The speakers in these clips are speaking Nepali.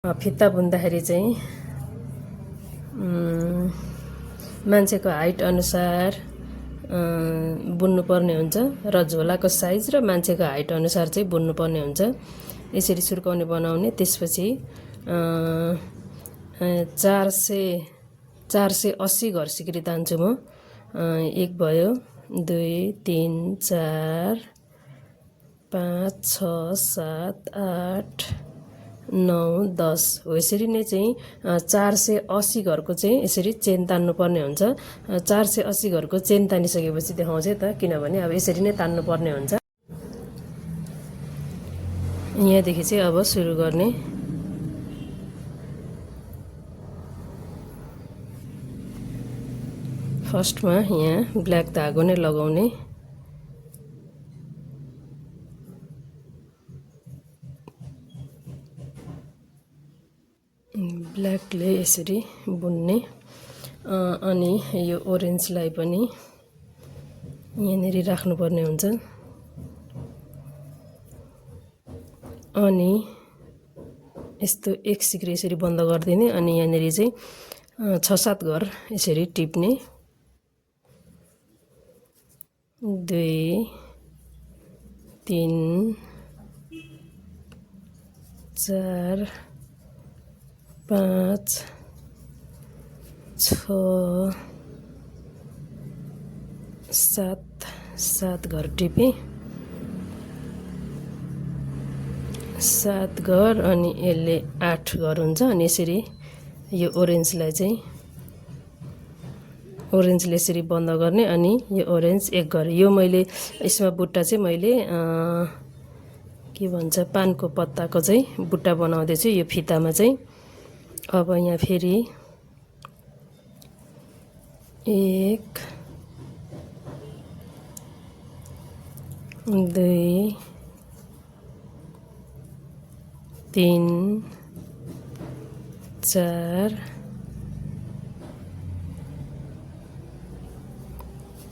फित्ता बुन्दाखेरि चाहिँ मान्छेको हाइट अनुसार बुन्नुपर्ने हुन्छ र झोलाको साइज र मान्छेको हाइट अनुसार चाहिँ बुन्नुपर्ने हुन्छ। यसरी सुर्काउने बनाउने। त्यसपछि 480 घर सिक्री तान्छु म। 1 भयो, 2 3 4 5 6 7 8 9 10 हो। यसरी नै चाहिँ 480 घरको चाहिँ यसरी चेन तान्नुपर्ने हुन्छ। 480 घरको चेन तानिसकेपछि देखाउँछ त, किनभने अब यसरी नै तान्नुपर्ने हुन्छ। यहाँदेखि चाहिँ अब सुरु गर्ने। फर्स्टमा यहाँ ब्ल्याक धागो नै लगाउने। ब्ल्याकले यसरी बुन्ने। अनि यो ओरेन्जलाई पनि यहाँनिर राख्नुपर्ने हुन्छ। अनि यस्तो एक सिक्री यसरी बन्द गरिदिने। अनि यहाँनिर चाहिँ 6-7 घर यसरी टिप्ने। 2 3 4 5 6 7 घर टिपेँ। 7 घर अनि यसले 8 घर हुन्छ। अनि यसरी यो ओरेन्जलाई चाहिँ ओरेन्जले यसरी बन्द गर्ने। अनि यो ओरेन्ज 1 घर। यो मैले यसमा बुट्टा चाहिँ मैले के भन्छ पानको पत्ताको चाहिँ बुट्टा बनाउँदैछु यो फितामा चाहिँ। अब यहाँ फेरि 1 2 3 4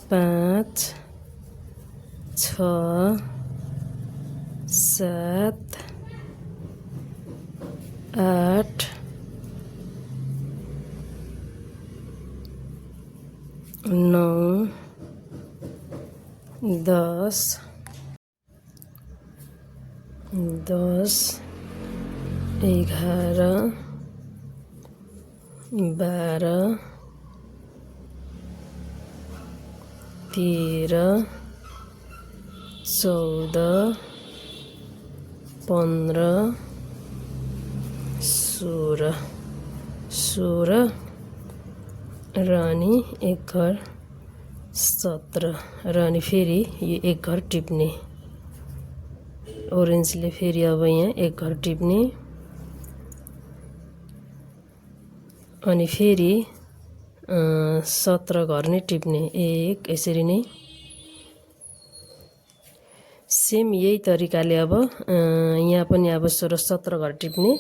5 6 7 8 9 10 11 12 13 14 15 16 र अनि 1 घर 17 र अनि फेरि यो 1 घर टिप्ने। ओरेन्जले फेरि अब यहाँ 1 घर टिप्ने। अनि फेरि 17 घर नै टिप्ने। 1 यसरी नै सेम यही तरिकाले अब यहाँ पनि अब 16-17 घर टिप्ने।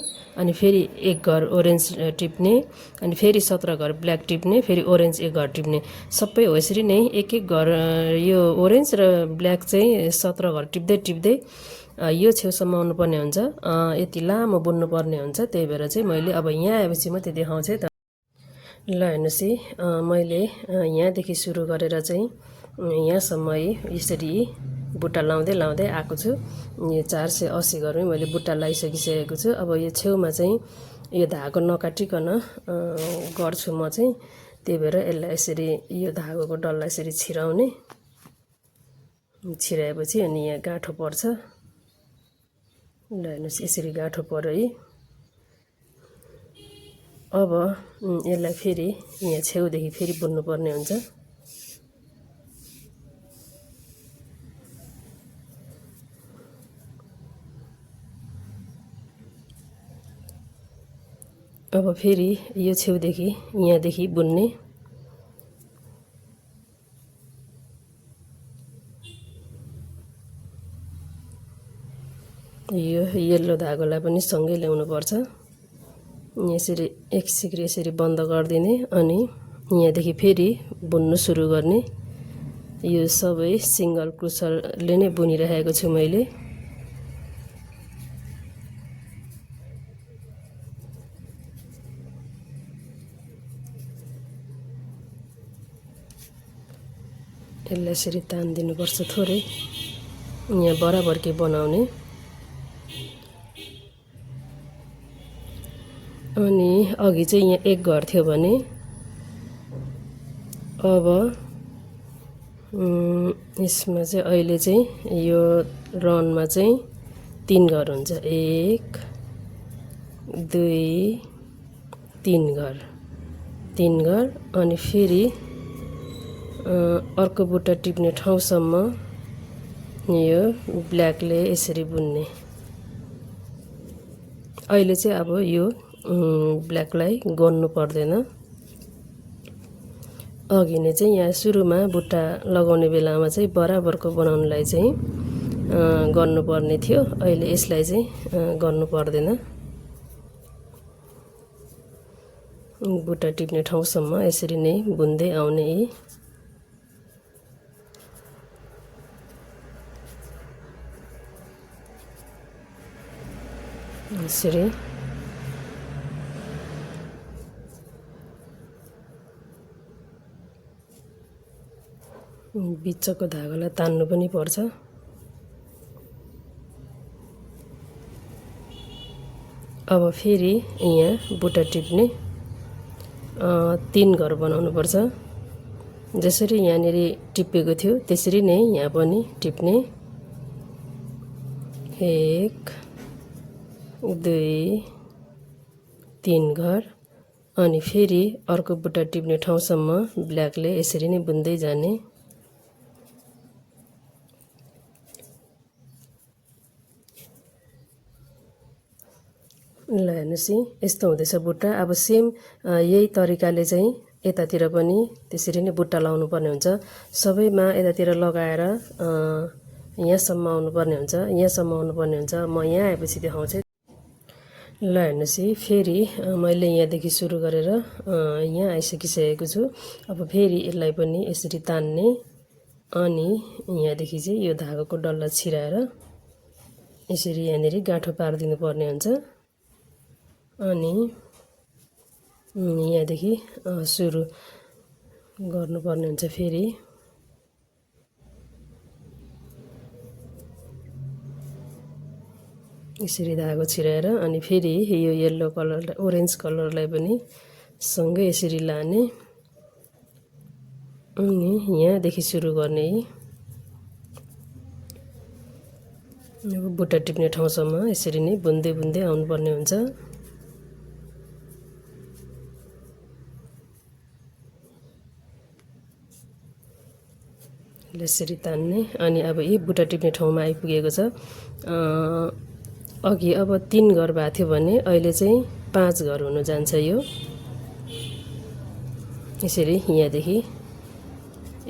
अनि फेरि 1 घर ओरेन्ज टिप्ने। अनि फेरि 17 घर ब्ल्याक टिप्ने। फेरि ओरेन्ज 1 घर टिप्ने। सबै हो यसरी नै 1-1 घर यो ओरेन्ज र ब्ल्याक चाहिँ 17 घर टिप्दै यो छेउसम्म आउनुपर्ने हुन्छ। यति लामो बुन्नुपर्ने हुन्छ। त्यही भएर चाहिँ मैले अब यहाँ आएपछि मात्रै देखाउँछु त। ल हेर्नुहोस् है, मैले यहाँदेखि सुरु गरेर चाहिँ यहाँसम्म यसरी बुट्टा लाउँदै आएको छु। यो 480 घरमै मैले बुट्टा लगाइसकिसकेको छु। अब यो छेउमा चाहिँ यो धागो नकाटिकन गर्छु म चाहिँ। त्यही भएर यसलाई यसरी यो धागोको डल्ला यसरी छिराउने। छिराएपछि अनि यहाँ गाँठो पर्छ। ल हेर्नुहोस् यसरी गाँठो पर्यो है। अब यसलाई फेरि यहाँ छेउदेखि फेरि बुन्नुपर्ने हुन्छ। अब फेरि यो छेउदेखि यहाँदेखि बुन्ने। यो येल्लो धागोलाई पनि सँगै ल्याउनुपर्छ। यसरी एक सिक्री यसरी बन्द गरिदिने। अनि यहाँदेखि फेरि बुन्नु सुरु गर्ने। यो सबै सिंगल क्रोसरले नै बुनिरहेको छु मैले। यसलाई यसरी तानिदिनुपर्छ थोरै, यहाँ बराबरकै बनाउने। अनि अघि चाहिँ यहाँ एक घर थियो भने अब यसमा चाहिँ अहिले चाहिँ यो रनमा चाहिँ 3 घर हुन्छ, 1 2 3 घर, 3 घर। अनि फेरि अर्को बुट्टा टिप्ने ठाउँसम्म यो ब्ल्याकले यसरी बुन्ने। अहिले चाहिँ अब यो ब्ल्याकलाई गर्नु पर्दैन। अघि नै चाहिँ यहाँ सुरुमा बुट्टा लगाउने बेलामा चाहिँ बराबरको बनाउनलाई चाहिँ गर्नुपर्ने थियो, अहिले यसलाई चाहिँ गर्नु पर्दैन। बुट्टा टिप्ने ठाउँसम्म यसरी नै बुन्दै आउने। यसरी बिचको धागोलाई तान्नु पनि पर्छ। अब फेरि यहाँ बुट्टा टिप्ने 3 घर बनाउनु पर्छ। जसरी यहाँनिर टिपेको थियो त्यसरी नै यहाँ पनि टिप्ने। 1 2 3 घर। अनि फेरि अर्को बुट्टा टिप्ने ठाउँसम्म ब्ल्याकले यसरी नै बुन्दै जाने। ल हेर्नुहोस् यस्तो हुँदैछ बुट्टा। अब सेम यही तरिकाले चाहिँ यतातिर पनि त्यसरी नै बुट्टा लाउनु पर्ने हुन्छ। सबैमा यतातिर लगाएर यहाँसम्म आउनुपर्ने हुन्छ, यहाँसम्म आउनुपर्ने हुन्छ। म यहाँ आएपछि देखाउँछु। ल हेर्नुहोस् फेरि मैले यहाँदेखि सुरु गरेर यहाँ आइसकिसकेको छु। अब फेरि यसलाई पनि यसरी तान्ने। अनि यहाँदेखि चाहिँ यो धागोको डल्ला छिराएर यसरी यहाँनिर गाँठो पारिदिनु पर्ने हुन्छ। अनि यहाँदेखि सुरु गर्नुपर्ने हुन्छ। फेरि यसरी धागो छिराएर अनि फेरि यो येल्लो कलर ओरेन्ज कलरलाई पनि सँगै यसरी लाने। अनि यहाँदेखि सुरु गर्ने। अब बुट्टा टिप्ने ठाउँसम्म यसरी नै बुन्दै बुन्दै आउनुपर्ने हुन्छ। यसरी तान्ने। अनि अब यही बुट्टा टिप्ने ठाउँमा आइपुगेको छ। अघि अब 3 घर भएको थियो भने अहिले चाहिँ 5 घर हुन जान्छ। यो यसरी यहाँदेखि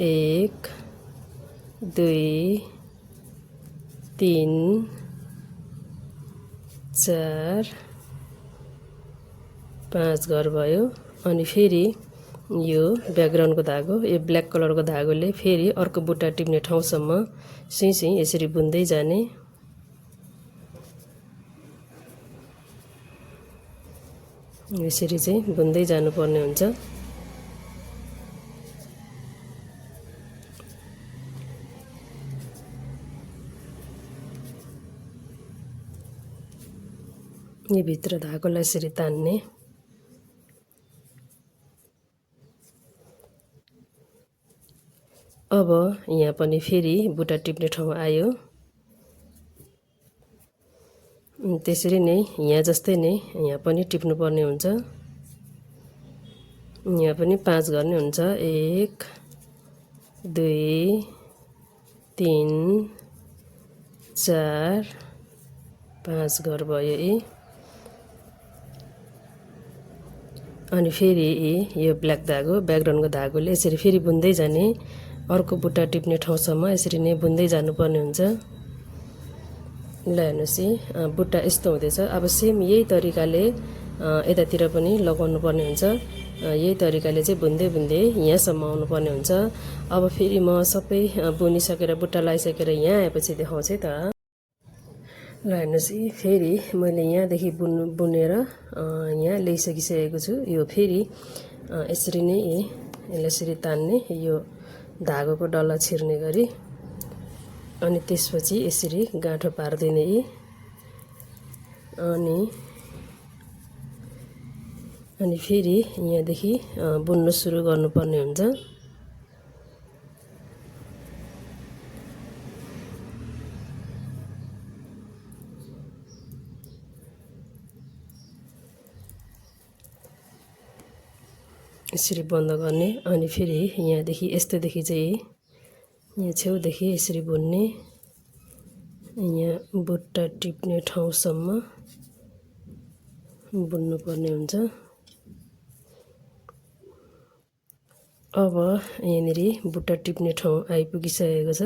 1 2 3 4 5 घर भयो। अनि फेरि यो ब्याकग्राउन्डको धागो, यो ब्ल्याक कलरको धागोले फेरि अर्को बुट्टा टिप्ने ठाउँसम्म सिँ यसरी बुन्दै जाने। यसरी चाहिँ बुन्दै जानुपर्ने हुन्छ। यो भित्र धागोलाई यसरी तान्ने। अब यहाँ पनि फेरि बुट्टा टिप्ने ठाउँ आयो। त्यसरी नै यहाँ जस्तै नै यहाँ पनि टिप्नुपर्ने हुन्छ। यहाँ पनि 5 गर्ने हुन्छ। 1 2 3 4 5 घर भयो। अनि फेरि यो ब्ल्याक धागो ब्याकग्राउन्डको धागोले यसरी फेरि बुन्दै जाने। अर्को बुट्टा टिप्ने ठाउँसम्म यसरी नै बुन्दै जानुपर्ने हुन्छ। ल हेर्नुहोस् बुट्टा यस्तो हुँदैछ। अब सेम यही तरिकाले यतातिर पनि लगाउनु पर्ने हुन्छ। यही तरिकाले चाहिँ बुन्दै बुन्दै यहाँसम्म आउनुपर्ने हुन्छ। अब फेरि म सबै बुनिसकेर बुट्टा लगाइसकेर यहाँ आएपछि देखाउँछु त। ल हेर्नुहोस् फेरि मैले यहाँदेखि बुनेर यहाँ ल्याइसकिसकेको छु। यो फेरि यसरी नै यसलाई यसरी तान्ने। यो धागोको डल्ला छिर्ने गरी अनि त्यसपछि यसरी गाँठो पार्दिने यी अनि फेरि यहाँदेखि बुन्न सुरु गर्नुपर्ने हुन्छ। यसरी बन्द गर्ने अनि फेरि यहाँदेखि यस्तोदेखि चाहिँ यहाँ छेउदेखि यसरी बुन्ने, यहाँ बुट्टा टिप्ने ठाउँसम्म बुन्नुपर्ने हुन्छ। अब यहाँनिर बुट्टा टिप्ने ठाउँ आइपुगिसकेको छ।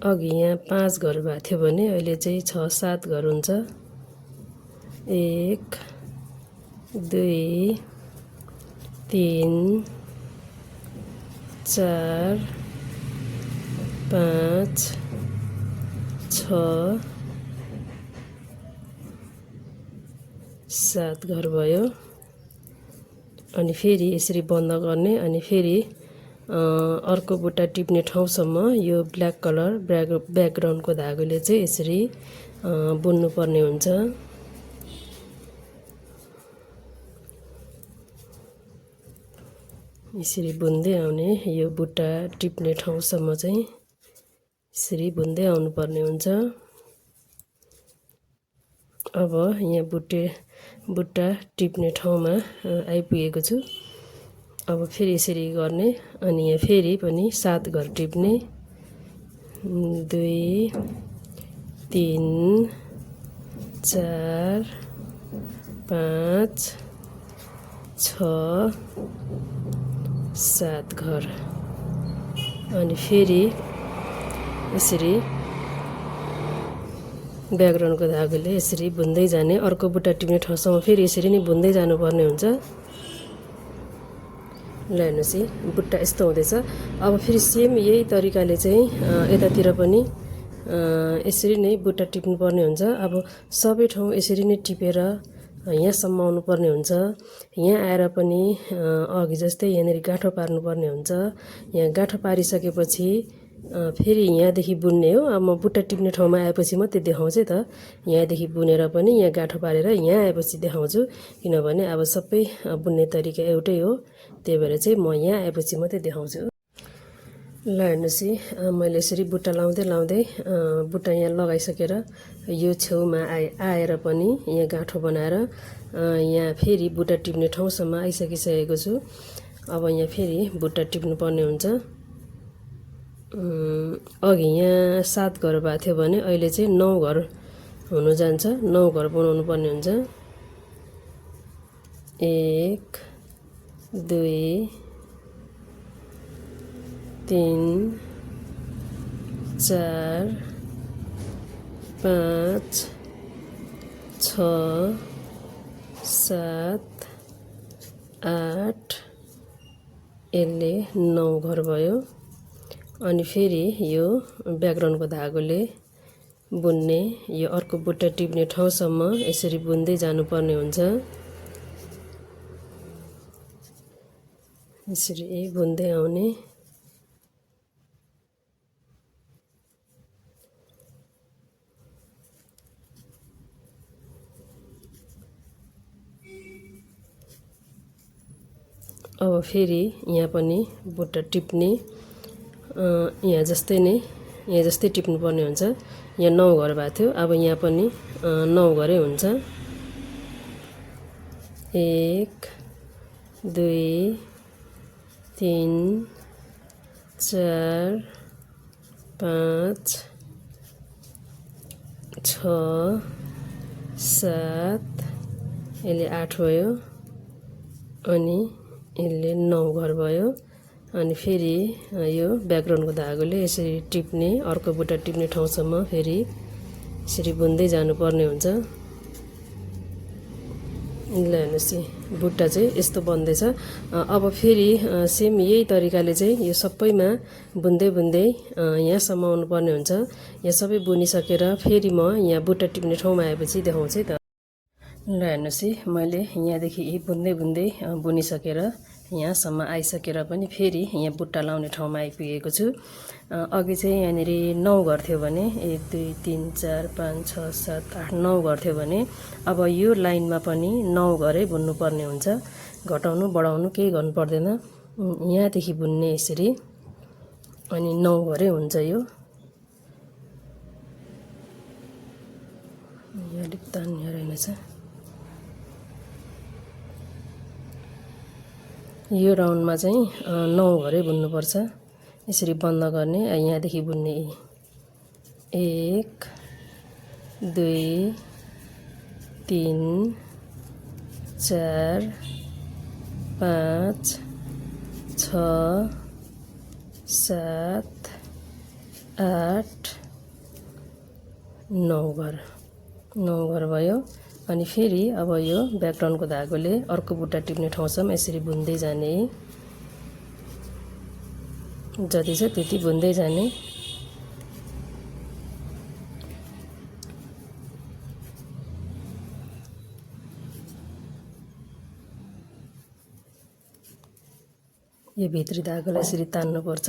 अघि यहाँ 5 घर भएको थियो भने अहिले चाहिँ 6-7 घर हुन्छ। 1 2 3 4 5 6 7 घर भयो। अनि फेरि यसरी बन्द गर्ने अनि फेरि अर्को बुट्टा टिप्ने ठाउँसम्म यो ब्ल्याक कलर ब्याकग्राउन्डको धागोले चाहिँ यसरी बुन्नुपर्ने हुन्छ। यसरी बुन्दै आउने, यो बुट्टा टिप्ने ठाउँसम्म चाहिँ यसरी बुन्दै आउनुपर्ने हुन्छ। अब यहाँ बुट्टा टिप्ने ठाउँमा आइपुगेको छु। अब फेरि यसरी गर्ने अनि यहाँ फेरि पनि 7 घर टिप्ने, 2 3 4 5 6 7 घर अनि फेरि यसरी ब्याकग्राउन्डको धागोले यसरी बुन्दै जाने। अर्को बुट्टा टिप्ने ठाउँसम्म फेरि यसरी नै बुन्दै जानुपर्ने हुन्छ। ल हेर्नुहोस् है, बुट्टा यस्तो हुँदैछ। अब फेरि सेम यही तरिकाले चाहिँ यतातिर पनि यसरी नै बुट्टा टिप्नुपर्ने हुन्छ। अब सबै ठाउँ यसरी नै टिपेर यहाँसम्म आउनुपर्ने हुन्छ। यहाँ आएर पनि अघि जस्तै यहाँनिर गाँठो पार्नुपर्ने हुन्छ। यहाँ गाँठो पारिसकेपछि फेरि यहाँदेखि बुन्ने हो। अब म बुट्टा टिप्ने ठाउँमा आएपछि मात्रै देखाउँछु त। यहाँदेखि बुनेर पनि यहाँ गाँठो पारेर यहाँ आएपछि देखाउँछु, किनभने अब सबै बुन्ने तरिका एउटै हो। त्यही भएर चाहिँ म यहाँ आएपछि मात्रै देखाउँछु। ल हेर्नुहोस् है, मैले यसरी बुट्टा लाउँदै बुट्टा यहाँ लगाइसकेर यो छेउमा आएर पनि यहाँ गाँठो बनाएर यहाँ फेरि बुट्टा टिप्ने ठाउँसम्म आइसकिसकेको छु। अब यहाँ फेरि बुट्टा टिप्नुपर्ने हुन्छ। अघि यहाँ 7 घर भएको थियो भने अहिले चाहिँ 9 घर हुनु जान्छ। 9 घर बनाउनु पर्ने हुन्छ। 1 2 3 4 5 6 7 8 यसले 9 घर भयो। अनि फेरि यो ब्याकग्राउन्डको धागोले बुन्ने, यो अर्को बुट्टा टिप्ने ठाउँसम्म यसरी बुन्दै जानुपर्ने हुन्छ। यसरी बुन्दै आउने। अब फेरि यहाँ पनि बुट्टा टिप्ने, यहाँ जस्तै टिप्नुपर्ने हुन्छ। यहाँ 9 घर भएको थियो, अब यहाँ पनि 9 घरै हुन्छ। 1 2 3 4 5 6 7 यसले 8 भयो। अनि यसले 9 घर भयो। अनि फेरि यो ब्याकग्राउन्डको धागोले यसरी टिप्ने, अर्को बुट्टा टिप्ने ठाउँसम्म फेरि यसरी बुन्दै जानुपर्ने हुन्छ। ल हेर्नुहोस् है, बुट्टा चाहिँ यस्तो बन्दैछ। अब फेरि सेम यही तरिकाले चाहिँ यो सबैमा बुन्दै यहाँसम्म आउनुपर्ने हुन्छ। यहाँ सबै बुनिसकेर फेरि म यहाँ बुट्टा टिप्ने ठाउँमा आएपछि देखाउँछु है त। ल हेर्नुहोस् है मैले यहाँदेखि बुन्दै बुन्दै बुनिसकेर यहाँसम्म आइसकेर पनि फेरि यहाँ बुट्टा लाउने ठाउँमा आइपुगेको छु। अघि चाहिँ यहाँनिर 9 घर थियो भने 1 2 3 4 5 6 7 8 9 घर थियो भने अब यो लाइनमा पनि 9 घरै बुन्नुपर्ने हुन्छ। घटाउनु बढाउनु केही गर्नु पर्दैन। यहाँदेखि बुन्ने यसरी अनि 9 घरै हुन्छ। यो अलिक तानिएर रहेछ। यो राउन्डमा चाहिँ 9 घरै बुन्नुपर्छ। यसरी बन्द गर्ने यहाँदेखि बुन्ने 1 2 3 4 5 6 7 8 9 घर 9 घर भयो। अनि फेरि अब यो ब्याकग्राउन्डको धागोले अर्को बुट्टा टिप्ने ठाउँसम्म यसरी बुन्दै जाने। जति छ त्यति बुन्दै जाने। यो भित्री धागोलाई यसरी तान्नुपर्छ।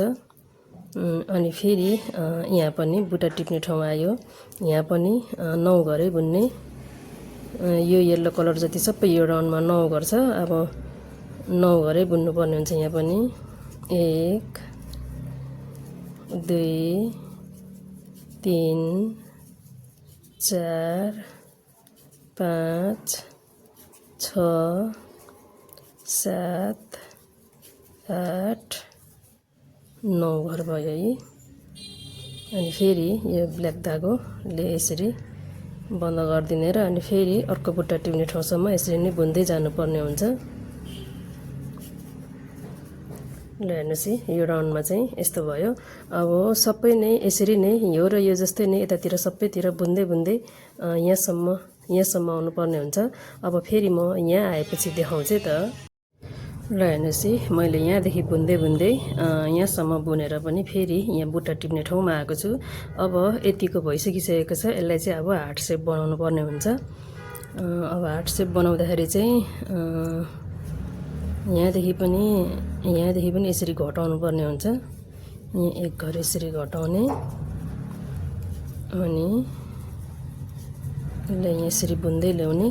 अनि फेरि यहाँ पनि बुट्टा टिप्ने ठाउँ आयो। यहाँ पनि 9 घरै बुन्ने। यो येल्लो कलर जति सबै यो राउन्डमा 9 घर छ। अब 9 घरै बुन्नुपर्ने हुन्छ। यहाँ पनि 1 2 3 4 5 6 7 8 9 घर भयो है। अनि फेरि यो ब्ल्याक धागोले यसरी बन्द गरिदिने र अनि फेरि अर्को बुट्टा टिप्ने ठाउँसम्म यसरी नै बुन्दै जानुपर्ने हुन्छ। ल हेर्नुहोस् है यो राउन्डमा चाहिँ यस्तो भयो। अब सबै नै यसरी नै यो र यो जस्तै नै यतातिर सबैतिर बुन्दै बुन्दै यहाँसम्म आउनुपर्ने हुन्छ। अब फेरि म यहाँ आएपछि देखाउँछु त। ल हेर्नुहोस् है मैले यहाँदेखि बुन्दै बुन्दै यहाँसम्म बुनेर पनि फेरि यहाँ बुट्टा टिप्ने ठाउँमा आएको छु। अब यतिको भइसकिसकेको छ। यसलाई चाहिँ अब हार्ट सेप बनाउनु पर्ने हुन्छ। अब हार्ट सेप बनाउँदाखेरि चाहिँ यहाँदेखि पनि यसरी घटाउनु पर्ने हुन्छ। यहाँ 1 घर यसरी घटाउने अनि यसलाई यसरी बुन्दै ल्याउने।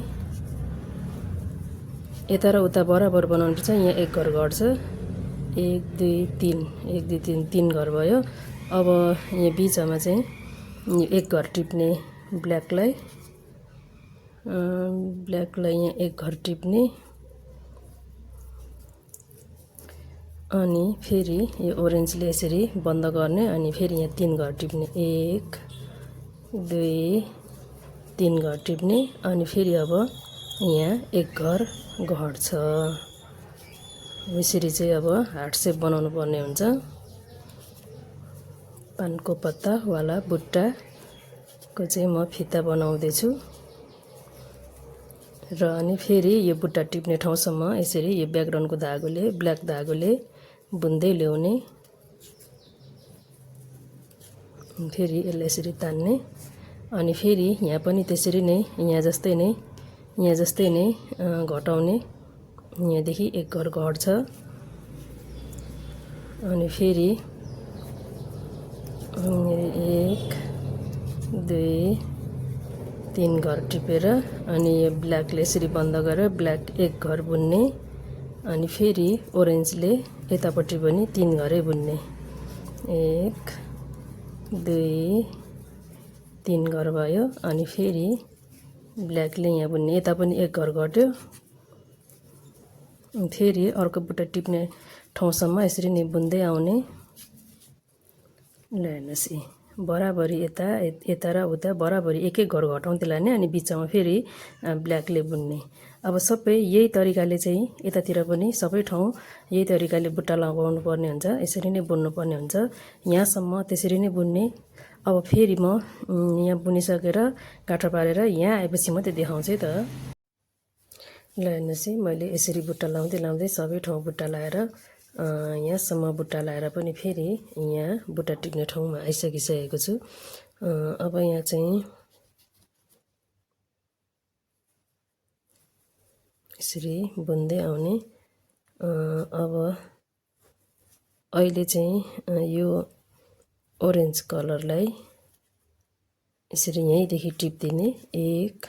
यता र उता बराबर बनाउनुपर्छ। यहाँ 1 घर घट्छ। 1 2 3 1 2 3 3 घर भयो। अब यहाँ बिचमा चाहिँ 1 घर टिप्ने ब्ल्याकलाई यहाँ 1 घर टिप्ने अनि फेरि यो ओरेन्जले यसरी बन्द गर्ने अनि फेरि यहाँ 3 घर टिप्ने 1 2 3 घर टिप्ने अनि फेरि अब यहाँ 1 घर घट्छ। यसरी चाहिँ अब हार्ट सेप बनाउनु पर्ने हुन्छ। पानको पत्ता वाला बुट्टाको चाहिँ म फिता बनाउँदैछु र अनि फेरि यो बुट्टा टिप्ने ठाउँसम्म यसरी यो ब्याकग्राउन्डको धागोले ब्ल्याक धागोले बुन्दै ल्याउने। फेरि यसलाई यसरी तान्ने अनि फेरि यहाँ पनि त्यसरी नै यहाँ जस्तै नै घटाउने। यहाँदेखि 1 घर घट्छ अनि फेरि 1 2 3 घर टिपेर अनि यो ब्ल्याकले यसरी बन्द गरेर ब्ल्याक 1 घर बुन्ने अनि फेरि ओरेन्जले यतापट्टि पनि 3 घरै बुन्ने। 1 2 3 घर भयो। अनि फेरि ब्ल्याकले यहाँ बुन्ने। यता पनि 1 घर घट्यो। फेरि अर्को बुट्टा टिप्ने ठाउँसम्म यसरी नै बुन्दै आउने। ल हेर्नुहोस् है बराबरी यता र उता बराबरी 1 घर घटाउँदै लाने अनि बिचमा फेरि ब्ल्याकले बुन्ने। अब सबै यही तरिकाले चाहिँ यतातिर पनि सबै ठाउँ यही तरिकाले बुट्टा लगाउनु पर्ने हुन्छ। यसरी नै बुन्नुपर्ने हुन्छ। यहाँसम्म त्यसरी नै बुन्ने। अब फेरि म यहाँ बुनिसकेर गाँठो पारेर यहाँ आएपछि मात्रै देखाउँछु त। ल हेर्नुहोस् है मैले यसरी बुट्टा लाउँदै सबै ठाउँ बुट्टा लाएर यहाँसम्म बुट्टा लाएर पनि फेरि यहाँ बुट्टा टिप्ने ठाउँमा आइसकिसकेको छु। अब यहाँ चाहिँ यसरी बुन्दै आउने। अब अहिले चाहिँ यो ओरेन्ज कलरलाई यसरी यहीँदेखि टिप्दिने, 1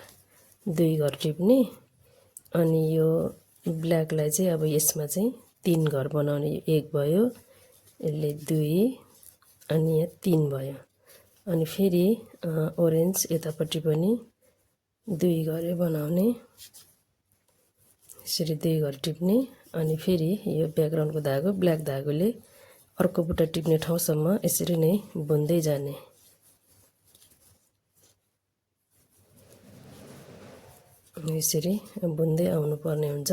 2 घर टिप्ने। अनि यो ब्ल्याकलाई चाहिँ अब यसमा चाहिँ 3 घर बनाउने। 1 भयो, यसले 2 अनि यहाँ 3 भयो। अनि फेरि ओरेन्ज यतापट्टि पनि 2 घरै बनाउने। यसरी 2 घर टिप्ने। अनि फेरि यो ब्याकग्राउन्डको धागो ब्ल्याक धागोले अर्को बुट्टा टिप्ने ठाउँसम्म यसरी नै बुन्दै जाने। यसरी बुन्दै आउनुपर्ने हुन्छ।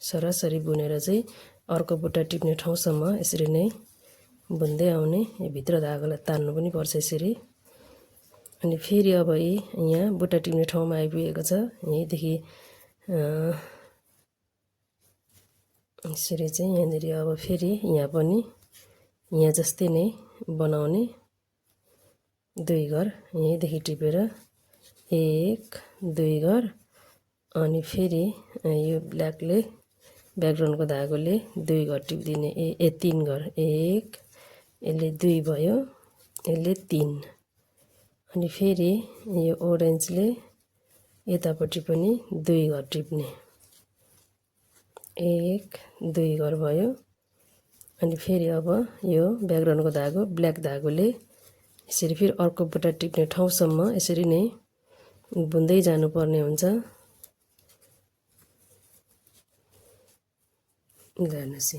सरासरी बुनेर चाहिँ अर्को बुट्टा टिप्ने ठाउँसम्म यसरी नै बुन्दै आउने। यो भित्र धागोलाई तान्नु पनि पर्छ यसरी। अनि फेरि अब यहाँ बुट्टा टिप्ने ठाउँमा आइपुगेको छ। यहीँदेखि यसरी चाहिँ यहाँनिर अब फेरि यहाँ पनि यहाँ जस्तै नै बनाउने। 2 घर यहीँदेखि टिपेर 1 2 घर। अनि फेरि यो ब्ल्याकले ब्याकग्राउन्डको धागोले 2 घर टिपिदिने। 3 घर, 1 यसले 2 भयो, यसले 3। अनि फेरि यो ओरेन्जले यतापट्टि पनि 2 घर टिप्ने। 1 2 घर भयो। अनि फेरि अब यो ब्याकग्राउन्डको धागो ब्ल्याक धागोले यसरी फेरि अर्को बुट्टा टिप्ने ठाउँसम्म यसरी नै बुन्दै जानुपर्ने हुन्छ। हेर्नुहोस्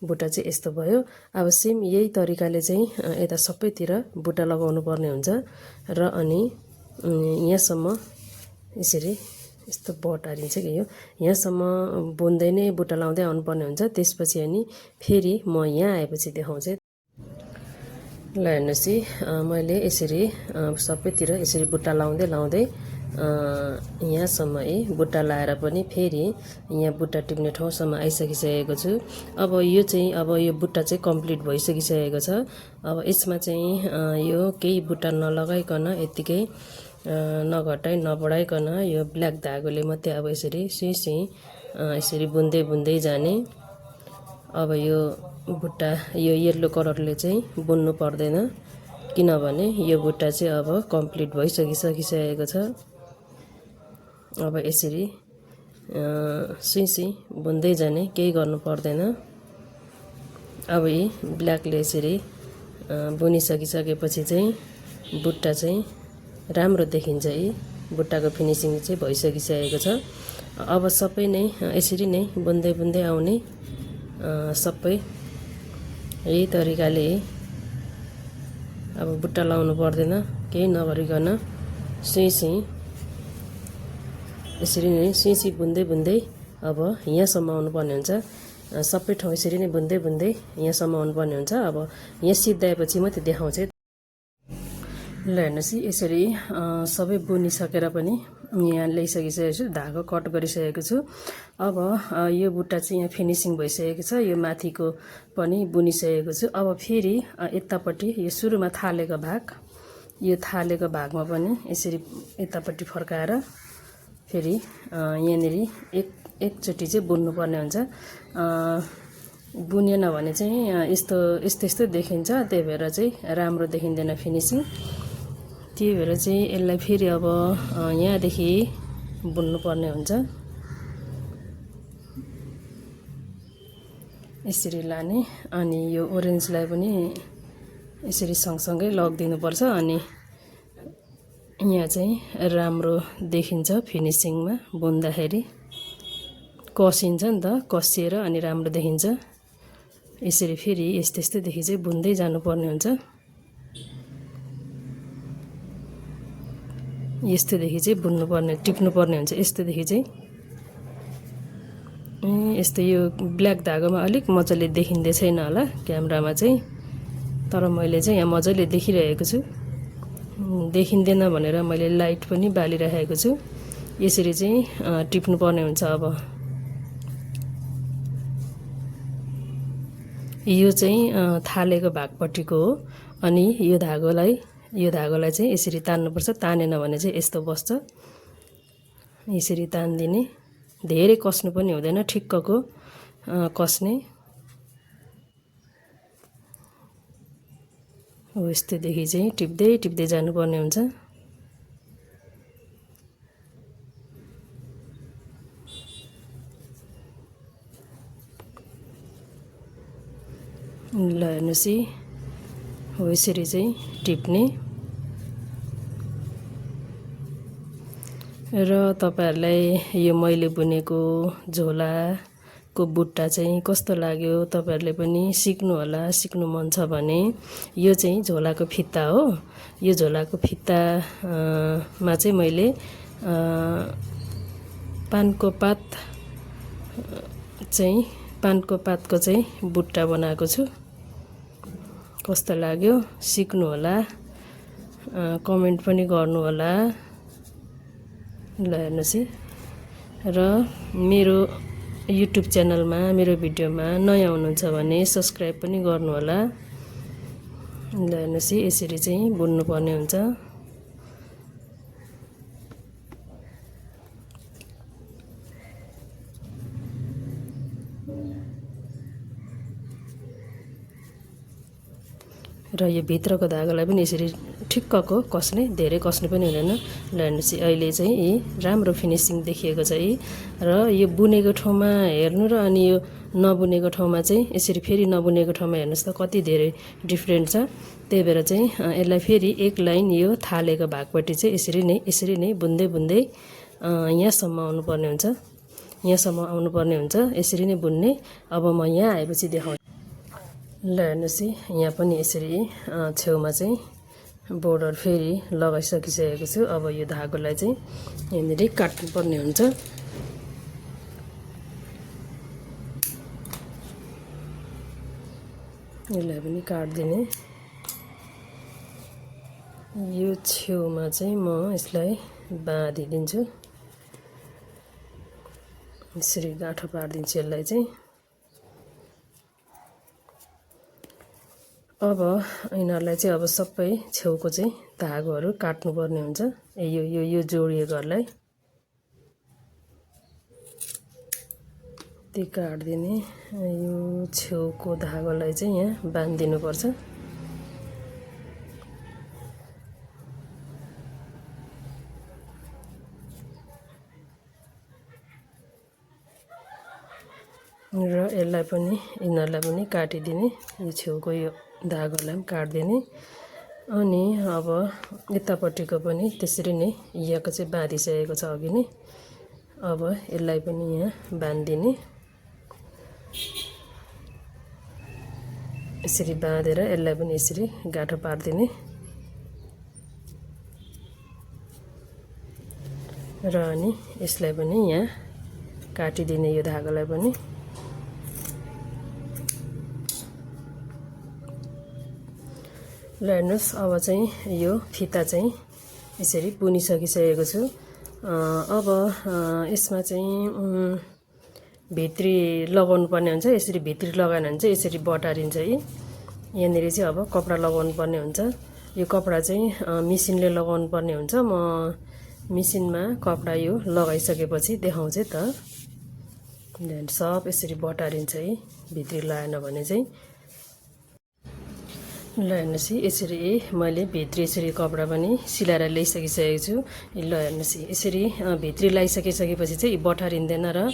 बुट्टा चाहिँ यस्तो भयो। अब सेम यही तरिकाले चाहिँ यता सबैतिर बुट्टा लगाउनु पर्ने हुन्छ। र अनि यहाँसम्म यसरी यस्तो बट हारिन्छ कि यो यहाँसम्म बुन्दै नै बुट्टा लाउँदै आउनुपर्ने हुन्छ। त्यसपछि अनि फेरि म यहाँ आएपछि देखाउँछु। ल हेर्नुहोस् मैले यसरी सबैतिर यसरी बुट्टा लाउँदै लाउँदै यहाँसम्म बुट्टा लाएर पनि फेरि यहाँ बुट्टा टिप्ने ठाउँसम्म आइसकिसकेको छु। अब यो चाहिँ अब यो बुट्टा चाहिँ कम्प्लिट भइसकिसकेको छ। अब यसमा चाहिँ यो केही बुट्टा नलगाइकन यत्तिकै नघटाइ नबढाइकन यो ब्ल्याक धागोले मात्रै अब यसरी सुई यसरी बुन्दै बुन्दै जाने। अब यो बुट्टा यो येल्लो कलरले चाहिँ बुन्नु पर्दैन, किनभने यो बुट्टा चाहिँ अब कम्प्लिट भइसकिसकेको छ। अब यसरी सुई बुन्दै जाने, केही गर्नु पर्दैन। अब यी ब्ल्याकले यसरी बुनिसकिसकेपछि चाहिँ बुट्टा चाहिँ राम्रो देखिन्छ। यी बुट्टाको फिनिसिङ चाहिँ भइसकिसकेको छ। अब सबै नै यसरी नै बुन्दै बुन्दै आउने। सबै यही तरिकाले अब बुट्टा लाउनु पर्दैन, केही नगरिकन सुई यसरी नै सुई बुन्दै बुन्दै अब यहाँसम्म आउनुपर्ने हुन्छ। सबै ठाउँ यसरी नै बुन्दै बुन्दै यहाँसम्म आउनुपर्ने हुन्छ। अब यहाँ सिद्धाएपछि मात्रै देखाउँछु। ल हेर्नुहोस् यसरी सबै बुनिसकेर पनि यहाँ ल्याइसकिसकेको छु, धागो कट गरिसकेको छु। अब यो बुट्टा चाहिँ यहाँ फिनिसिङ भइसकेको छ। यो माथिको पनि बुनिसकेको छु। अब फेरि यतापट्टि यो सुरुमा थालेको भाग, यो थालेको भागमा पनि यसरी यतापट्टि फर्काएर फेरि यहाँनिर एकचोटि चाहिँ बुन्नुपर्ने हुन्छ। बुनेन भने चाहिँ यस्तो देखिन्छ। त्यही भएर चाहिँ राम्रो देखिँदैन फिनिसिङ। त्यही भएर चाहिँ यसलाई फेरि अब यहाँदेखि बुन्नुपर्ने हुन्छ। यसरी लाने। अनि यो ओरेन्जलाई पनि यसरी सँगसँगै लगिदिनुपर्छ। अनि यहाँ चाहिँ राम्रो देखिन्छ फिनिसिङमा बुन्दाखेरि, कसिन्छ नि त, कसिएर अनि राम्रो देखिन्छ। यसरी फेरि यस्तैदेखि चाहिँ बुन्दै जानुपर्ने हुन्छ। यस्तोदेखि चाहिँ बुन्नुपर्ने टिप्नुपर्ने हुन्छ। यस्तोदेखि चाहिँ यस्तो यो ब्ल्याक धागोमा अलिक मजाले देखिँदै छैन होला क्यामेरामा चाहिँ, तर मैले चाहिँ यहाँ मजाले देखिरहेको छु। देखिँदैन भनेर मैले लाइट पनि बालिरहेको छु। यसरी चाहिँ टिप्नुपर्ने हुन्छ। अब यो चाहिँ थालेको भागपट्टिको हो। अनि यो धागोलाई चाहिँ यसरी तान्नुपर्छ। तानेन भने चाहिँ यस्तो बस्छ। यसरी तान्दिने धेरै कस्नु पनि हुँदैन ठिक्कको कस्ने हो यस्तोदेखि चाहिँ टिप्दै टिप्दै जानुपर्ने हुन्छ ल हेर्नुस् हो यसरी चाहिँ टिप्ने र तपाईहरुलाई यो मैले बुनेको झोलाको बुट्टा चाहिँ कस्तो लाग्यो तपाईहरुले पनि सिक्नु होला सिक्नु मन छ भने यो चाहिँ झोलाको फित्ता हो यो झोलाको फित्ता मा चाहिँ मैले पानको पातको चाहिँ बुट्टा बनाएको छु कस्तो लाग्यो सिक्नु होला कमेन्ट पनि गर्नु होला ल हेर्नुस् र मेरो युट्युब च्यानलमा मेरो भिडियोमा नयाँ हुनुहुन्छ भने सब्स्क्राइब पनि गर्नु होला ल हेर्नुस् यसरी चाहिँ बुन्नु पर्ने हुन्छ र यो भित्रको धागालाई पनि यसरी ठिक्कको कसले धेरै कसनु पनि हुँदैन ल हेर्नुस् अहिले चाहिँ राम्रो फिनिसिङ देखिएको छ र यो बुनेको ठाउँमा हेर्नु र अनि यो नबुनेको ठाउँमा चाहिँ यसरी फेरि नबुनेको ठाउँमा हेर्नुस् त कति धेरै डिफरेन्ट छ त्यही भएर चाहिँ यसलाई फेरि एक लाइन यो थालेको भागपट्टि चाहिँ यसरी नै बुन्दै बुन्दै यहाँसम्म आउनुपर्ने हुन्छ यहाँसम्म आउनुपर्ने हुन्छ यसरी नै बुन्ने अब म यहाँ आएपछि देखाउँछु ल हेर्नुस् यहाँ पनि यसरी छेउमा चाहिँ बोर्डर फेरि लगाइसकिसकेको छु अब यो धागोलाई चाहिँ यहाँनिर काट्नुपर्ने हुन्छ यसलाई पनि काट्दिने यो छेउमा चाहिँ म यसलाई बाँधिदिन्छु यसरी गाँठो पारिदिन्छु यसलाई चाहिँ अब यिनीहरूलाई चाहिँ अब सबै छेउको चाहिँ धागोहरू काट्नुपर्ने हुन्छ यो जोडिएकोहरूलाई त्यो काट्दिने यो छेउको धागोलाई चाहिँ यहाँ बाँधिदिनुपर्छ र यसलाई पनि यिनीहरूलाई पनि काटिदिने यो छेउको यो धागोलाई पनि काट्दिने अनि अब यतापट्टिको पनि त्यसरी नै यहाँको चाहिँ बाँधिसकेको छ अघि नै अब यसलाई पनि यहाँ बाँधिदिने यसरी बाँधेर यसलाई पनि यसरी गाँठो पारिदिने र अनि यसलाई पनि यहाँ काटिदिने यो धागोलाई पनि ल हेर्नुस् अब चाहिँ यो फिता चाहिँ यसरी बुनिसकिसकेको छु अब यसमा चाहिँ भित्री लगाउनु पर्ने हुन्छ यसरी भित्री लगाएन भने चाहिँ यसरी बटारिन्छ है यहाँनिर चाहिँ अब कपडा लगाउनु पर्ने हुन्छ यो कपडा चाहिँ मिसिनले लगाउनु पर्ने हुन्छ म मिसिनमा कपडा यो लगाइसकेपछि देखाउँछु त सब यसरी बटारिन्छ है भित्री लगाएन भने चाहिँ ल हेर्नुस् यसरी मैले भित्री यसरी कपडा पनि सिलाएर ल्याइसकिसकेको छु ल हेर्नुस् यसरी भित्री लगाइसकेपछि चाहिँ बटारिँदैन र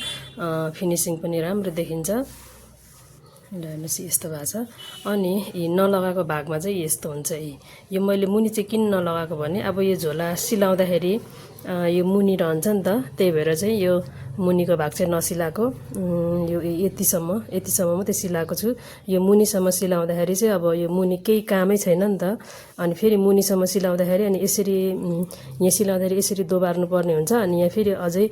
फिनिसिङ पनि राम्रो देखिन्छ ल हेर्नुस् यस्तो भएको छ अनि नलगाएको भागमा चाहिँ यस्तो हुन्छ यो मैले मुनि चाहिँ किन नलगाएको भने अब यो झोला सिलाउँदाखेरि यो मुनि रहन्छ नि त त्यही भएर चाहिँ यो मुनिको भाग चाहिँ नसिलाएको यो यतिसम्म मात्रै सिलाएको छु यो मुनिसम्म सिलाउँदाखेरि चाहिँ अब यो मुनि केही कामै छैन नि त अनि फेरि मुनिसम्म सिलाउँदाखेरि अनि यसरी यहाँ सिलाउँदाखेरि यसरी दोबार्नु पर्ने हुन्छ अनि यहाँ फेरि अझै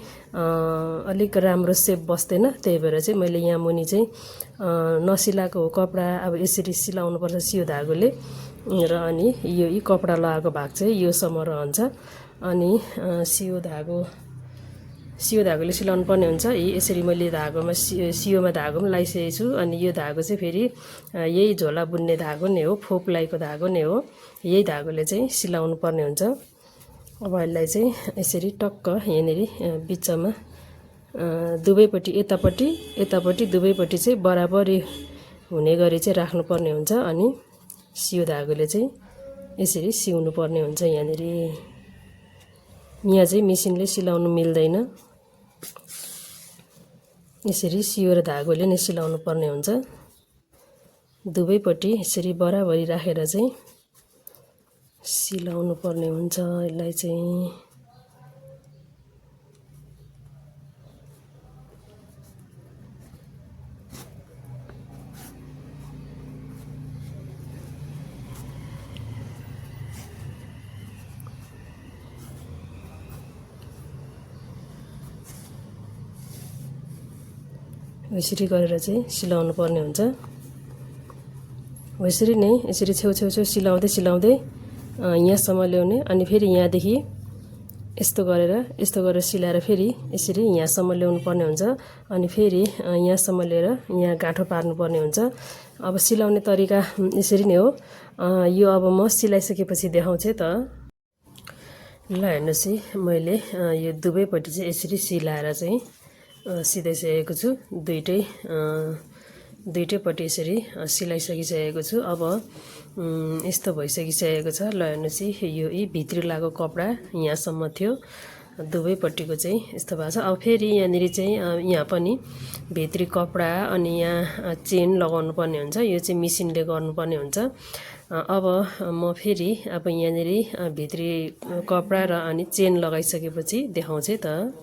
अलिक राम्रो सेप बस्दैन त्यही भएर चाहिँ मैले यहाँ मुनि चाहिँ नसिलाएको कपडा अब यसरी सिलाउनु पर्छ सियो धागोले र अनि यो कपडा लगाएको भाग चाहिँ योसम्म रहन्छ अनि सियो धागोले सिलाउनु पर्ने हुन्छ यसरी मैले धागोमा सियोमा धागो पनि लगाइसकेको छु अनि यो धागो चाहिँ फेरि यही झोला बुन्ने धागो नै हो फोप लाइको धागो नै हो यही धागोले चाहिँ सिलाउनु पर्ने हुन्छ अब यसलाई चाहिँ यसरी टक्क यहाँनिर बिचमा दुवैपट्टि यतापट्टि दुवैपट्टि चाहिँ बराबरी हुने गरी चाहिँ राख्नुपर्ने हुन्छ। अनि सियो धागोले चाहिँ यसरी सिउनु पर्ने हुन्छ। यहाँनिर यहाँ चाहिँ मिसिनले सिलाउनु मिल्दैन, यसरी सियो र धागोले नै सिलाउनु पर्ने हुन्छ। दुवैपट्टि यसरी बराबरी राखेर चाहिँ सिलाउनु पर्ने हुन्छ यसलाई चाहिँ। यसरी गरेर चाहिँ सिलाउनु पर्ने हुन्छ। यसरी नै यसरी छेउ सिलाउँदै यहाँसम्म ल्याउने अनि फेरि यहाँदेखि यस्तो गरेर सिलाएर फेरि यसरी यहाँसम्म ल्याउनु पर्ने हुन्छ। अनि फेरि यहाँसम्म लिएर यहाँ गाँठो पार्नुपर्ने हुन्छ। अब सिलाउने तरिका यसरी नै हो। यो अब म सिलाइसकेपछि देखाउँछु त। ल हेर्नुहोस् है, मैले यो दुवैपट्टि चाहिँ यसरी सिलाएर चाहिँ सिधाइसकेको छु। दुईटैपट्टि यसरी सिलाइसकिसकेको छु। अब यस्तो भइसकिसकेको छ। ल हेर्नुहोस् है, यो भित्री लागेको कपडा यहाँसम्म थियो, दुवैपट्टिको चाहिँ यस्तो भएको छ। अब फेरि यहाँनिर चाहिँ यहाँ पनि भित्री कपडा अनि यहाँ चेन लगाउनु पर्ने हुन्छ। यो चाहिँ मिसिनले गर्नुपर्ने हुन्छ। अब म फेरि अब यहाँनिर भित्री कपडा र अनि चेन लगाइसकेपछि देखाउँछु त।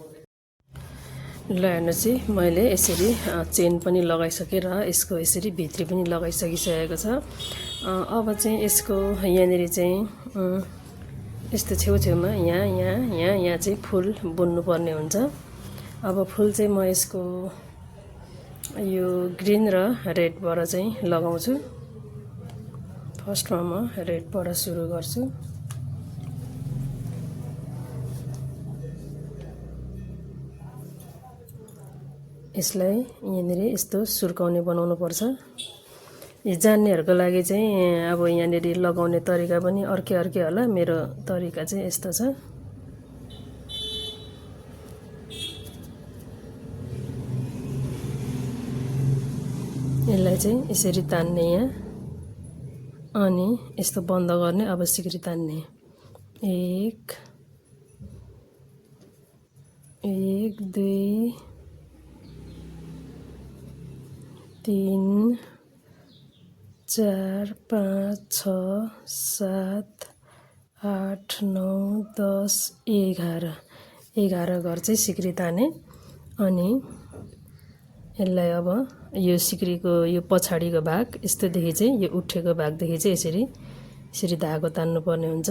ल हेर्नुहोस् है, मैले यसरी चेन पनि लगाइसकेँ र यसको यसरी भित्री पनि लगाइसकिसकेको छ। अब चाहिँ यसको यहाँनिर चाहिँ यस्तो छेउछेउमा यहाँ चाहिँ फुल बुन्नुपर्ने हुन्छ। अब फुल चाहिँ म यसको यो ग्रिन र रेडबाट चाहिँ लगाउँछु। फर्स्टमा म रेडबाट सुरु गर्छु। यसलाई यहाँनिर यस्तो सुर्काउने बनाउनु पर्छ। यो जान्नेहरूको लागि चाहिँ अब यहाँनिर लगाउने तरिका पनि अर्कै होला। मेरो तरिका चाहिँ यस्तो छ। यसलाई चाहिँ यसरी तान्ने यहाँ, अनि यस्तो बन्द गर्ने, अब सिक्री तान्ने। 1 2 3 4 5 6 7 8 9 10 11 घर चाहिँ सिक्री ताने। अनि यसलाई अब यो सिक्रीको यो पछाडिको भाग यस्तोदेखि चाहिँ यो उठेको भागदेखि चाहिँ यसरी धागो तान्नुपर्ने हुन्छ।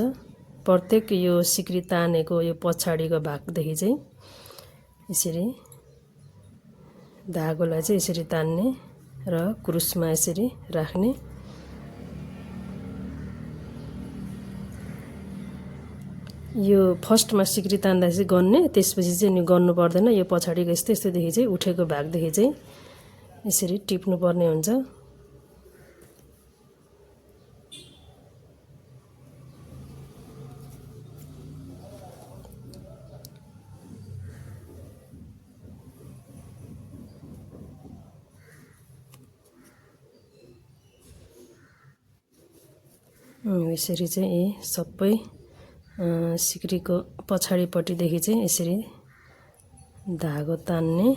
प्रत्येक यो सिक्री तानेको यो पछाडिको भागदेखि चाहिँ यसरी धागोलाई चाहिँ यसरी तान्ने र क्रुसमा यसरी राख्ने। यो फर्स्टमा सिक्री तान्दा चाहिँ गन्ने, त्यसपछि चाहिँ नि गर्नु पर्दैन। यो पछाडिको यस्तोदेखि चाहिँ उठेको भागदेखि चाहिँ यसरी टिप्नु पर्ने हुन्छ। यसरी चाहिँ सबै सिक्रीको पछाडिपट्टिदेखि चाहिँ यसरी धागो तान्ने।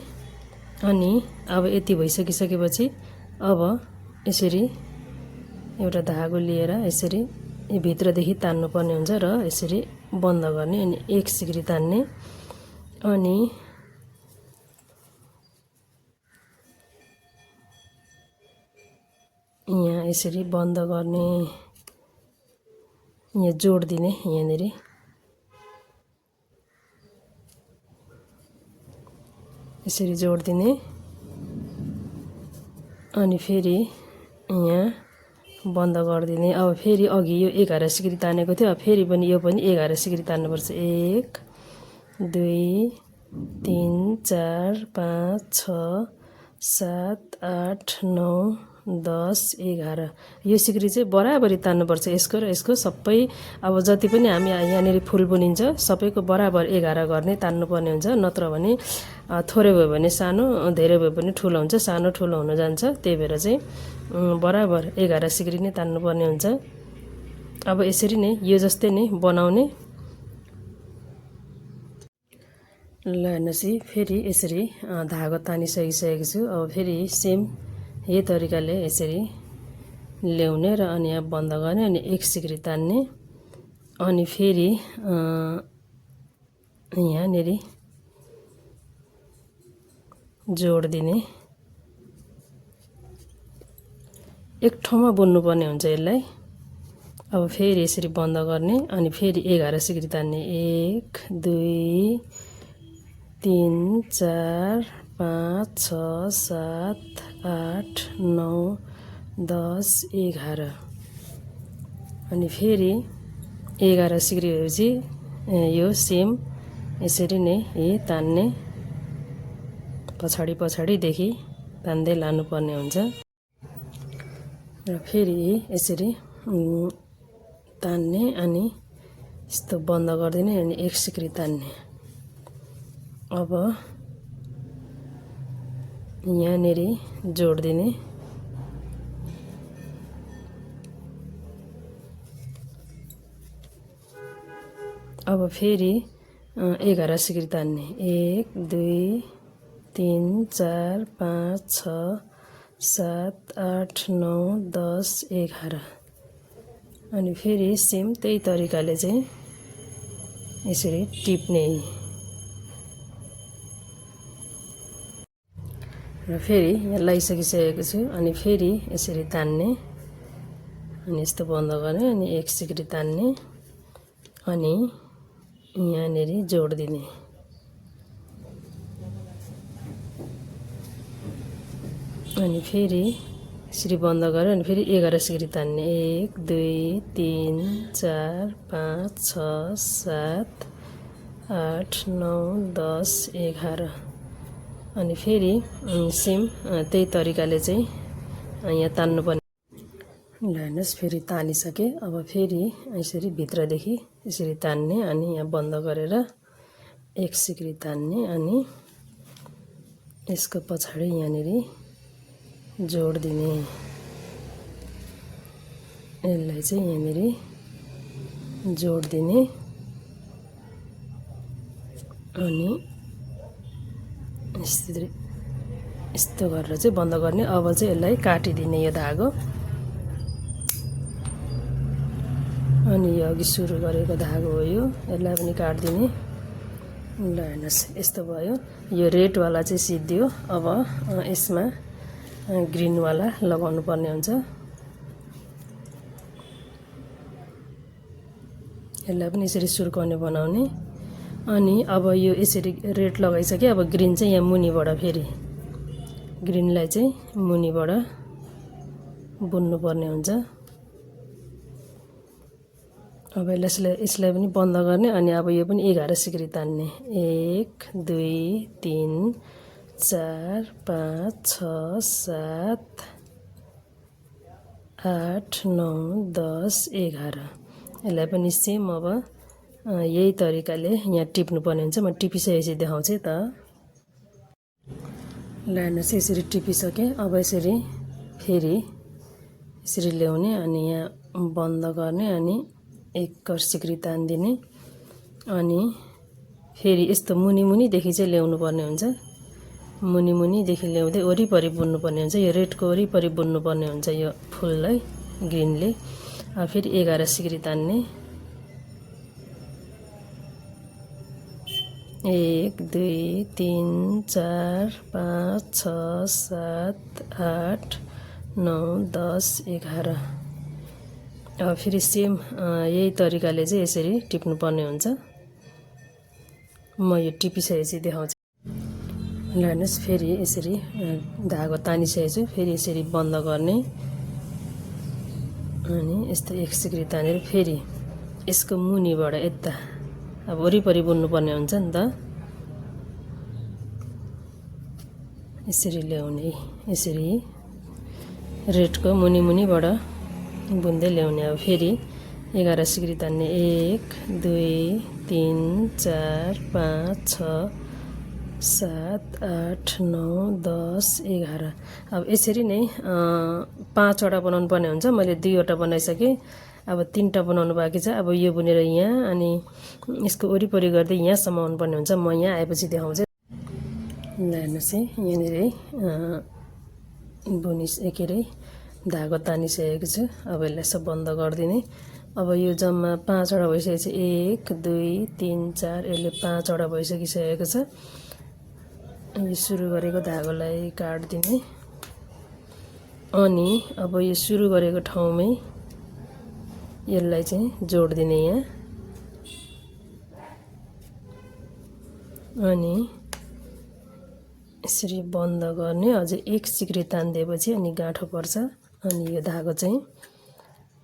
अनि अब यति भइसकिसकेपछि अब यसरी एउटा धागो लिएर यसरी यो भित्रदेखि तान्नुपर्ने हुन्छ र यसरी बन्द गर्ने। अनि एक सिक्री तान्ने, अनि यहाँ यसरी बन्द गर्ने, यहाँ जोड दिने। यहाँनिर यसरी जोड दिने, अनि फेरि यहाँ बन्द गरिदिने। अब फेरि अघि यो 11 सिक्री तानेको थियो, अब फेरि पनि यो पनि 11 सिक्री तान्नुपर्छ। 1 2 3 4 5 6 7 8 9 10 11 यो सिक्री चाहिँ बराबरी तान्नुपर्छ यसको र यसको सबै अब जति पनि हामी यहाँनिर फुल बुनिन्छ सबैको बराबर 11 गर्ने तान्नुपर्ने हुन्छ नत्र भने थोरै भयो भने सानो धेरै भयो भने ठुलो हुन्छ सानो ठुलो हुन जान्छ त्यही भएर चाहिँ बराबर 11 सिक्री नै तान्नुपर्ने हुन्छ अब यसरी नै यो जस्तै नै बनाउने ल हेर्नुहोस् फेरि यसरी धागो तानिसकिसकेको छु अब फेरि सेम यही तरिकाले यसरी ल्याउने र अनि यहाँ बन्द गर्ने अनि एक सिक्री तान्ने अनि फेरि यहाँनिर जोड दिने एक ठाउँमा बुन्नुपर्ने हुन्छ यसलाई अब फेरि यसरी बन्द गर्ने अनि फेरि 11 सिक्री तान्ने 1 2 3 4 5 6 7 8 9 10 11 अनि फेरि 11 सिक्री भएपछि यो सेम यसरी नै तान्ने पछाडिदेखि तान्दै लानुपर्ने हुन्छ र फेरि यसरी तान्ने अनि यस्तो बन्द गरिदिने अनि एक सिक्री तान्ने अब यहाँनिर जोड दिने अब फेरि 11 सिक्री तान्ने 1 2 3 4 5 6 7 8 9 10 11 अनि फेरि सेम त्यही तरिकाले चाहिँ यसरी टिप्ने र फेरि यहाँ लगाइसकिसकेको छु अनि फेरि यसरी तान्ने अनि यस्तो बन्द गर्ने अनि एक सिक्री तान्ने अनि यहाँनिर जोड दिने अनि फेरि यसरी बन्द गरेर अनि फेरि 11 सिक्री तान्ने 1 2 3 4 5 6 7 8 9 10 11 अनि फेरि सेम त्यही तरिकाले चाहिँ यहाँ तान्नुपर्ने ल हेर्नुहोस् फेरि तानिसके अब फेरि यसरी भित्रदेखि यसरी तान्ने अनि यहाँ बन्द गरेर एक सिक्री तान्ने अनि यसको पछाडि यहाँनिर जोड दिने यसलाई चाहिँ यहाँनिर जोड दिने अनि यस्तो गरेर चाहिँ बन्द गर्ने अब चाहिँ यसलाई काटिदिने यो धागो अनि यो अघि सुरु गरेको धागो हो यो यसलाई पनि काटिदिने ल हेर्नुहोस् यस्तो भयो यो रेडवाला चाहिँ सिद्धियो अब यसमा ग्रिनवाला लगाउनु पर्ने हुन्छ यसलाई पनि यसरी सुर्काउने बनाउने अनि अब यो यसरी रेड लगाइसके अब ग्रिन चाहिँ यहाँ मुनिबाट फेरि ग्रिनलाई चाहिँ मुनिबाट बुन्नु पर्ने हुन्छ अब यसलाई पनि बन्द गर्ने अनि अब यो पनि 11 सिक्री तान्ने 1 2 3 4 5 6 7 8 9 10 11 यसलाई पनि सेम अब यही तरिकाले यहाँ टिप्नु पर्ने हुन्छ म टिपिसकेपछि देखाउँछु त ल हेर्नुहोस् यसरी टिपिसकेँ अब यसरी फेरि यसरी ल्याउने अनि यहाँ बन्द गर्ने अनि एक सिक्री तान्दिने अनि फेरि यस्तो मुनिदेखि चाहिँ ल्याउनु पर्ने हुन्छ मुनिदेखि ल्याउँदै वरिपरि बुन्नु पर्ने हुन्छ यो रेडको वरिपरि बुन्नु पर्ने हुन्छ यो फुललाई ग्रिनले अब फेरि 11 सिक्री तान्ने 1 2 3 4 5 6 7 8 9 10 11 अब फेरि सेम यही तरिकाले चाहिँ यसरी टिप्नु पर्ने हुन्छ म यो टिपिसकेपछि देखाउँछु ल हेर्नुहोस् फेरि यसरी धागो तानिसकेको छु फेरि यसरी बन्द गर्ने अनि यस्तो एक सिक्री तानेर फेरि यसको मुनिबाट यता अब वरिपरि बुन्नु पर्ने हुन्छ नि त यसरी ल्याउने यसरी रेडको मुनि मुनिबाट बुन्दै ल्याउने। अब फेरि 11 सिक्री तान्ने 1 2 3 4 5 6 7 8 9 10 11। अब यसरी नै 5वटा बनाउनु पर्ने हुन्छ। मैले 2वटा बनाइसकेँ। अब 3टा बनाउनु बाँकी छ। अब यो बुनेर यहाँ अनि यसको वरिपरि गर्दै यहाँसम्म आउनुपर्ने हुन्छ। म यहाँ आएपछि देखाउँछु। ल हेर्नुहोस् है, यहाँनिर के अरे धागो तानिसकेको छु। अब यसलाई सब बन्द गरिदिने। अब यो जम्मा 5वटा भइसकेको छ। 1 2 3 4 यसले 5वटा भइसकिसकेको छ। यो सुरु गरेको धागोलाई काट्दिने अनि अब यो सुरु गरेको ठाउँमै यसलाई चाहिँ जोड्दिने यहाँ। अनि यसरी बन्द गर्ने। अझै 1 सिक्री तानिदिएपछि अनि गाँठो पर्छ। अनि यो धागो चाहिँ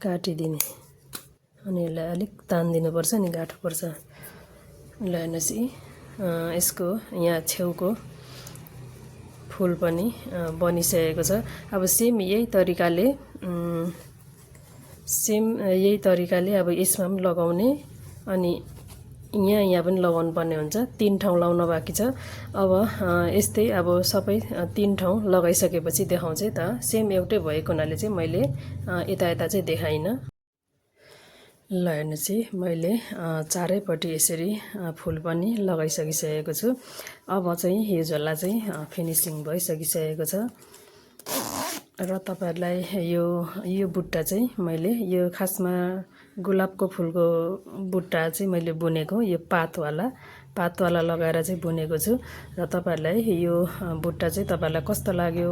काटिदिने अनि यसलाई अलिक तानिदिनुपर्छ अनि गाँठो पर्छ। ल हेर्नुहोस् है, यसको यहाँ छेउको फुल पनि बनिसकेको छ। अब सेम यही तरिकाले अब यसमा पनि लगाउने अनि यहाँ पनि लगाउनु पर्ने हुन्छ। 3 ठाउँ लाउन बाँकी छ। अब यस्तै अब सबै 3 ठाउँ लगाइसकेपछि देखाउँछु त। सेम एउटै भएको हुनाले चाहिँ मैले यता चाहिँ देखाइनँ। ल हेर्नुहोस् है, मैले चारैपट्टि यसरी फुल पनि लगाइसकिसकेको छु। अब चाहिँ यो झोला चाहिँ फिनिसिङ भइसकिसकेको छ। र तपाईहरुलाई यो बुट्टा चाहिँ मैले यो खासमा गुलाबको फुलको बुट्टा चाहिँ मैले बुनेको। यो पातवाला लगाएर चाहिँ बुनेको छु। र तपाईहरुलाई यो बुट्टा चाहिँ तपाईहरुलाई कस्तो लाग्यो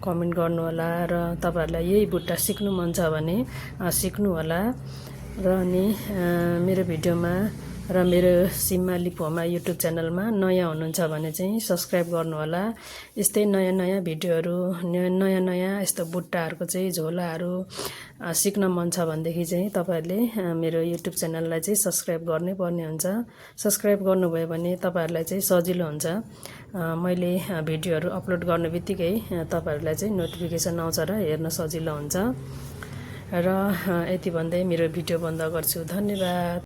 कमेन्ट गर्नु होला। र तपाईहरुलाई यही बुट्टा सिक्नु मन छ भने सिक्नु होला। र अनि मेरो भिडियोमा र मेरो सिम्मा लिम्बुमा युट्युब च्यानलमा नयाँ हुनुहुन्छ भने चाहिँ सब्स्क्राइब गर्नु होला। यस्तै नयाँ भिडियोहरु नयाँ यस्तो बुट्टाहरुको चाहिँ झोलाहरु सिक्न मन छ भनेदेखि चाहिँ तपाईहरुले मेरो युट्युब च्यानललाई चाहिँ सब्स्क्राइब गर्नै पर्ने हुन्छ। सब्स्क्राइब गर्नुभयो भने तपाईहरुलाई चाहिँ सजिलो हुन्छ। मैले भिडियोहरु अपलोड गर्नेबित्तिकै तपाईहरुलाई चाहिँ नोटिफिकेसन आउँछ र हेर्न सजिलो हुन्छ। र यति भन्दै मेरो भिडियो बन्द गर्छु। धन्यवाद।